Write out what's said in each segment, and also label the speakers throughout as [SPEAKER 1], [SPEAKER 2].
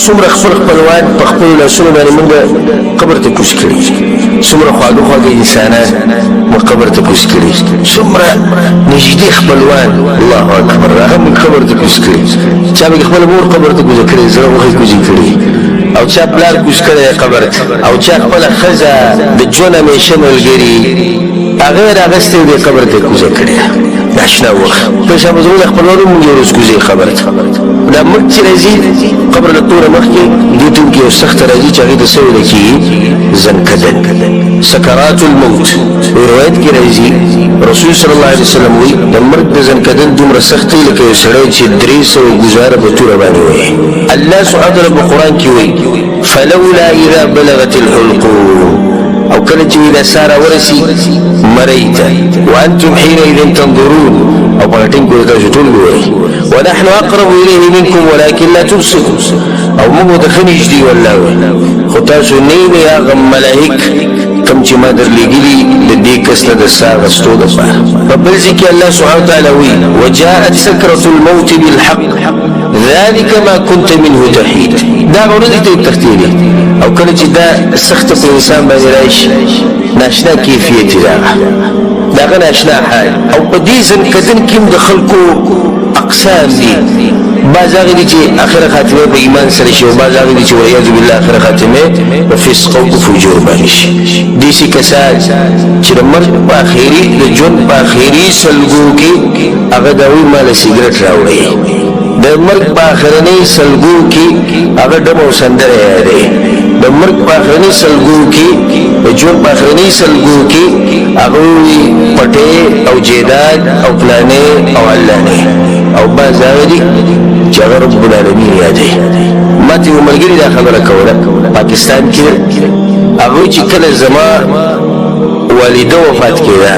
[SPEAKER 1] څومره خپل خپلوان په خپلو لاسونو باندې موږ قبر ته کوز کړي، څومره خواږه خواږه انسانان موږ قبر ته کوز کړي، څومره نږدې خپلوان، الله اکبر، هغه موږ قبر ته کوز کړي. چا به خپله مور قبر ته کوزه کړې، زړه غوښې کوزې کړي، او چا پلار کوز کړی قبر ته، او چا خپله ښځه د ژوند همیشه ملګري هغه یې راغستې دی قبر ته کوزه کړې ده. ناشنا وخت په شان به زموږ خپلوان هم موږ یو ورځ کوزې قبر ته. دا مرګ چې راځي قبر له توره مخکې دې ټیم کې یو سخته راځي چې هغې ته څه ویل کېږي؟ ځنکدن، سکرات الموت. روایت کې راځي رسول صلی الله علیه وسلم وایي د مرګ د ځنکدن دومره سخت دی لکه یو سړی چې 300 ګزاره په توره باندې وایي. الله سبحانه وتعالی په قرآن کې وایي فلولا اذا بلغت الحلقوم، او کله چې دا ساه راورسي مرۍ ته، وانتم حينئذ تنظرون، او په ټیم کې تاسو ټول ګورئ، ونحن اقرب الیه منکم ولكن لا تبصرون، او موږ ته ښه نږدې والله وایي، خو تاسو نه وینئ هغه ملایک کوم چې ما درلېږلي د دې کس نه د ساه اخیستو دپاره. په بل ځای کې الله سبحانه وتعالی وایي وجاءت سکرة الموت بالحق ذلك ما كنت منه تحید. دا هغه ورځې ته تښتېدې، او کله چې دا سخته په انسان باندې راشي ناشنا کیفیت یې د هغه ناشنا حال. او په دې ځنکدن کې هم د خلکو اقسام دي، بعض هغه دي چې اخره خاتمه په ایمان سره شي، او بعض هغه دي چې والعیاذ بالله اخره خاتمه په فسق او په فجور باندې شي. داسې کسان چې د مرګ په اخري، د ژوند په اخري سلګو کې هغه د هغوی ما له سګرټ راوړی، د مرګ په اخرنۍ سلګو کې هغه ډم او سندره یادوي، د مرګ په اخرنۍ سلګو کې، د ژوند په اخرنۍ سلګو کې هغه وي پټې او جیداد او پلانې او علانې، او بعض هغه دي چې هغه رب العالمین یادوي. ما ته یو ملګري دا خبره کوله پاکستان کې، هغوی چې کله زما والده وفات کېده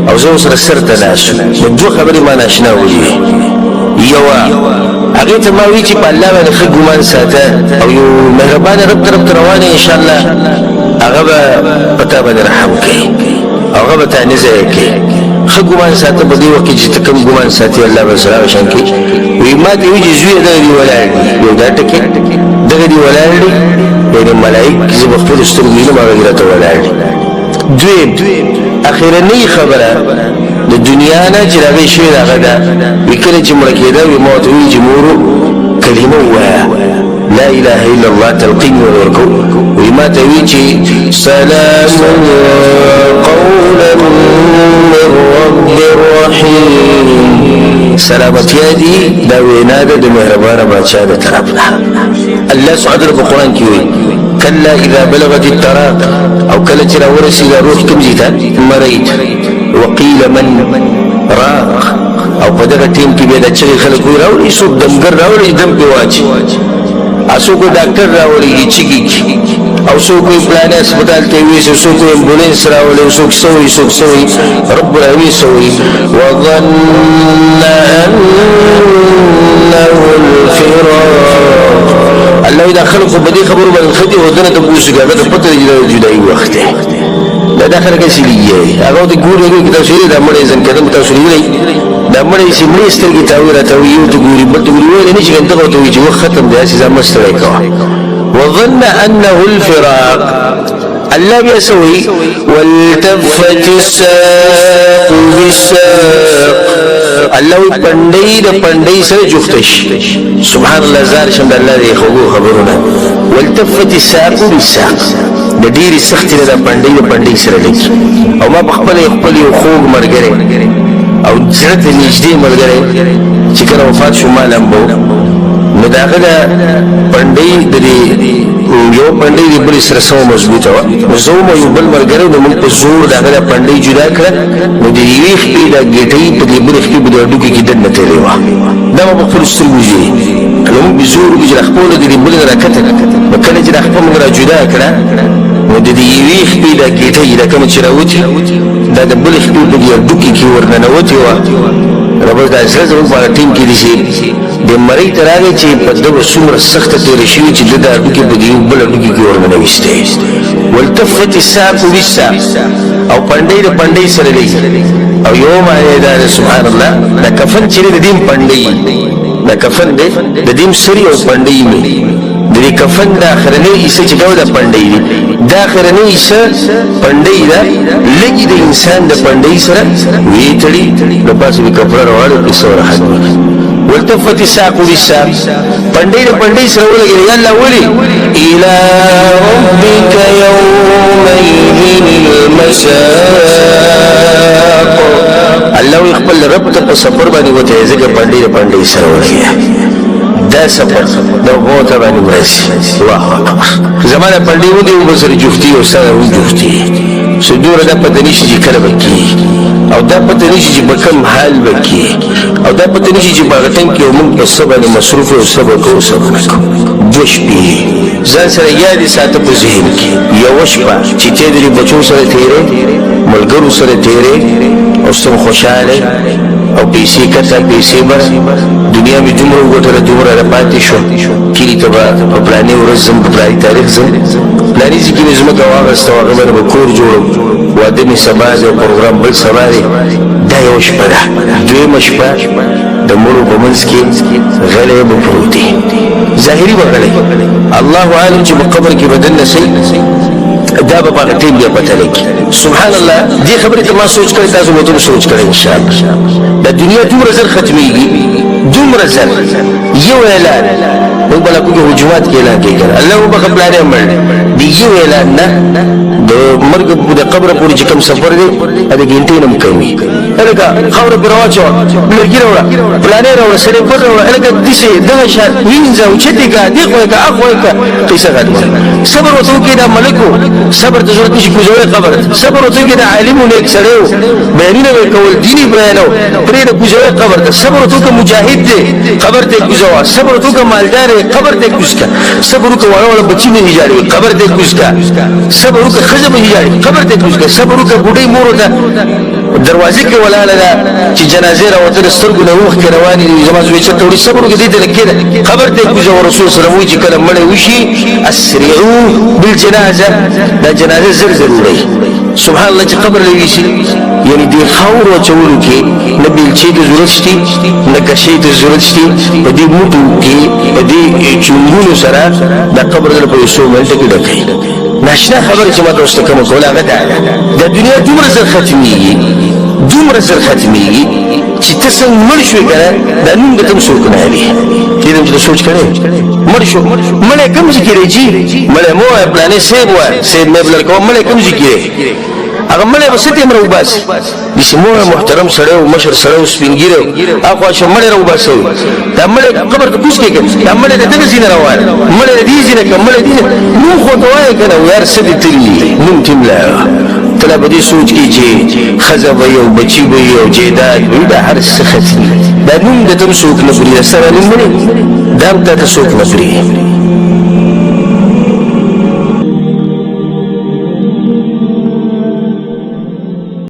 [SPEAKER 1] او زه ورسره سر ته ناست وم، نو دوه خبرې ما ناشنا ولیدې. یوه هغې ته ما وی چې په الله باندې ښه ګمان ساته او یو مهربانه رب طرف ته روان یې، انشاءالله هغه به په تا باندې رحم کوي او هغه به تا نه ضایع کوي. ښه ګمان ساته په دې وخت کې چې ته کوم ګمان ساتې الله به سره هغه شان کوي. وایي ما ته وایي چې زویه دغه دي ولاړ دي، یو دا ټکی دغه دي ولاړ دي، یعنې ملایک زه په خپلو سترګو وینم هغه دي راته ولاړ دي. دویم اخرنۍ خبره د دنیا نه چې راغی شوې ده هغه ده، وي کله چې مړه کېده وي ما ورته ویلي چې مورو کلمه ووایه لا اله الا الله، تلقین یې ورکو. وي ما ته وی چې سلام قولا من رب رحیم، سلامتیا دي دا وینا ده د مهربانه بادشاه د طرف نه. الله سبحانه وتعالی په قرآن کې وایي کلا اذا بلغت التراق، او کله چې راورسي دا روح کوم ځای ته؟ مرۍ ته. وقیل من راق، او په دغه ټیم کې بیا د چغې خلک وایي راوړي څوک دمګر راوړي دم پې واچي، څوک ډاکټر راوړي چیږي، او څوک یې پلانې هسپتال ته یوسي، څوک یې امبولانس راولي، څوک څه وایي، څوک څه وایي. رب العالمین څه وایي؟ وظن انه الفراق. الله دا خلک خو په دې خبرو باندې ښه دي، خو ده نه تپوس وکړي، هغه ته پته ده چې دا جدایي وخت دی. دا دا خلک هسې لګیا دي، هغه ورته ګوري، هغوی که تاسو یې دا مړی ځنکدن تاسو لیدلی، دا مړی چې مړې سترګې تاوي راتاوي، یو ته ګوري بل ته ګوري، ویلی نه شي که دغه ورته وایي چې وخت ختم دی، هسې ځان مه ستړی کوه. وظن انه الفراق، الله بیا څه وایي؟ والتفت الساق بالساق، الله وایي پنډۍ د پنډۍ سره جوخته شي. سبحان الله، زار شم د الله دې خوږو خبرو نه. والتفت الساق بالساق، د ډېرې سختې نه د پنډۍ د پنډۍ سره لګي. او ما په خپله خپل یو خوږ ملګری او زړه ته نږدې ملګری چې کله وفات شو ما لمبو، نو د هغه د پنډۍ د دې یوه پنډۍ د بلې سره سمه مضبوطه وه، نو زه وم یو بل ملګری، نو موږ په زور د هغه د پنډۍ جدا کړه، نو د یوې خپې دا ګټۍ په دې بلې خپې په دې هډوکي کې دننه تللې وه. دا ما په خپلو سترګو ولیدې. نو موږ په زور وکړو چې دا خپه له دې بلې نه راکښته کړه، نو کله چې دا خپه موږ را جدا کړه، نو د دې یوې خپې دا ګټۍ دا کومه چې راوتي دا د بلې خپې په دې هډوکي کې ورننوتې وه. نو بس دا زړه زموږ په هغه ټیم کې دي چې د مرۍ ته راغی چې په ده به څومره سخته تېره شوې چې ده دا هډوکی په دې یو بل هډوکي کې ورننویستی. والتفت الساق بالساق، او پنډۍ د پنډۍ سره لګي. او یوه معنی دا ده سبحان الله، دا کفن چې دی د دې هم پنډۍ، دا کفن دی د دې هم سري او پنډۍ وي، د دې کفن د اخرنۍ حصه چې کومه ده پنډۍ دي، دا اخرنۍ حصه پنډۍ ده، لږې د انسان د پنډۍ سره ویې تړي، نو پاسه بې کپړه راواړوي، قصه ور ختمه کړي. والتفت الساق بالساق، پنډۍ د پنډۍ سره ولګېده. یا الله ولې؟ إلى ربك يومئذ المساق. الله وایي خپل رب ته په سفر باندې وته، ځکه پنډۍ د پنډۍ سره ولګېده. دا سفر د اوبو ته باندې ورسي. الله اکبر. زما د پنډۍ ودې اوبه سره جفتي او سره هم جفتي، څه دومره دا پته نشي چې کله به کېږي، او دا پته نشي چې په کوم حال به کېږي، او دا پته نشي چې په هغه ټایم کې موږ په څه باندې مصروف یو، څه به کوو څه به نه کوو. دوه شپې ځان سره یادې ساته په ذهن کې. یوه شپه چې ته د بچو سره تېرې، ملګرو سره تېرې، او ستم خوشحاله او پیسې کته پیسې بر، دنیا مې دومره وګټله دومره را پاتې شو، کلي ته به په پلانې ورځ ځم، په پلاني تاریخ ځم، پلاني ځای کې مې ځمکه واخیسته او هغه باندې به کور جوړوم، واده مې سبا دی او پروګرام بل سبا دی. دا یوه شپه ده. دویمه شپه د مړو په منځ کې غلی به پروت دی، ظاهري به غلی، الله عالم چې په قبر کې به دننه سئ، دا به په هغه ټایم بیا پته لګي. سبحان الله، دې خبرې ته ما سوچ کړی، تاسو به هم سوچ کړئ انشاءالله. دا دنیا دومره زر ختمېږي، دومره زر. یو اعلان موږ به لا کوو جومات کې اعلان کوي که نه، الله وبخښه پلانی مړ دی، د یو اعلان نه د مرګ د قبر پورې چې کوم سفر دی د ګنټې نه هم کم وي. هلکه خاوره پرې راواچوه، لرګي راوړه، پلانی راوړه، سلیپر راوړه، هلکه داسې دغه شان وینځه، اوچتې کړه، دې خوا یې کړه، اخوا یې کړه، قصه ختمه. صبر ورته وکړي، دا ملک و، صبر ته ضرورت نشي، کوزوی قبر ته. صبر ورته وکړي، دا عالم و، نیک سړی و، بیانونه به یې کول، دیني بیانو، پرېږده کوزوی قبر ته. صبر ورته وکړه، مجاهد دی، قبر ته یې کوزوه. صبر ورته وکړه، مالدار دی، قبر ته یې کوز کړه. صبر وکړه، واړه واړه بچي مې ویجاړوي، قبر ته یې کوز کړه. صبر وکړه، ښځه مې ویجاړوي، قبر ته یې کوز کړه. صبر وکړه، بوډۍ مور ورته دروازې کې ولاړه ده چې جنازې راوتلې، سترګو نه اوښکې روانې دي، زما زوی چېرته وړي؟ صبر وکړه، دې ته لږ کښېنه، قبر ته یې کوزوه. رسول صلی الله علیه وسلم وایي چې کله مړی وشي، اسرعو بالجنازه، دا جنازه زر زر وړئ. سبحان الله، چې قبر له ویسي، یعنی دې خاورو اچولو کې نه بیلچې ته ضرورت شتي، نه کشۍ ته ضرورت شتي، په دې موټو کې په دې چونګونو سره دا قبر دله په یو څو منټه کې ډکوي. ناشنا خبره چې ما تاسو ته کومه کوله هغه دا ده، دا دنیا دومره زر ختمېږي، دومره زر ختمېږي چې ته څنګه مړ شوې که نه، دا نوم به ته هم څوک نه اوري. کېدم چې ته سوچ کړی مړ شو، مړی کوم ځای کې دی جي؟ مړی مه وایه، پلانی صاحب وایه، صاحب مې بلل کوه، مړی کوم ځای کې دی؟ هغه مړی به څه ټایم راوباسي؟ داسې مه وایه محترم سړی و، مشر سړی و، سپین ږیری و، اخوا شه مړی راوباسوي، دا مړی قبر ته کوز کړي که دا مړی د دغه ځای نه راواله، مړی د دې ځای نه که مړی دې نوم خو ته وایې که نه، یار څه دې تللي نوم تیم لاړه. ته لا په دې سوچ کې چې ښځه به یې او بچي به یې او جایداد به وي، دا هر څه ختمېږي. دا نوم د ته هم څوک نه پرېږدي، دا ستا دا نوم نه دی، دا هم تا ته څوک نه پرېږدي.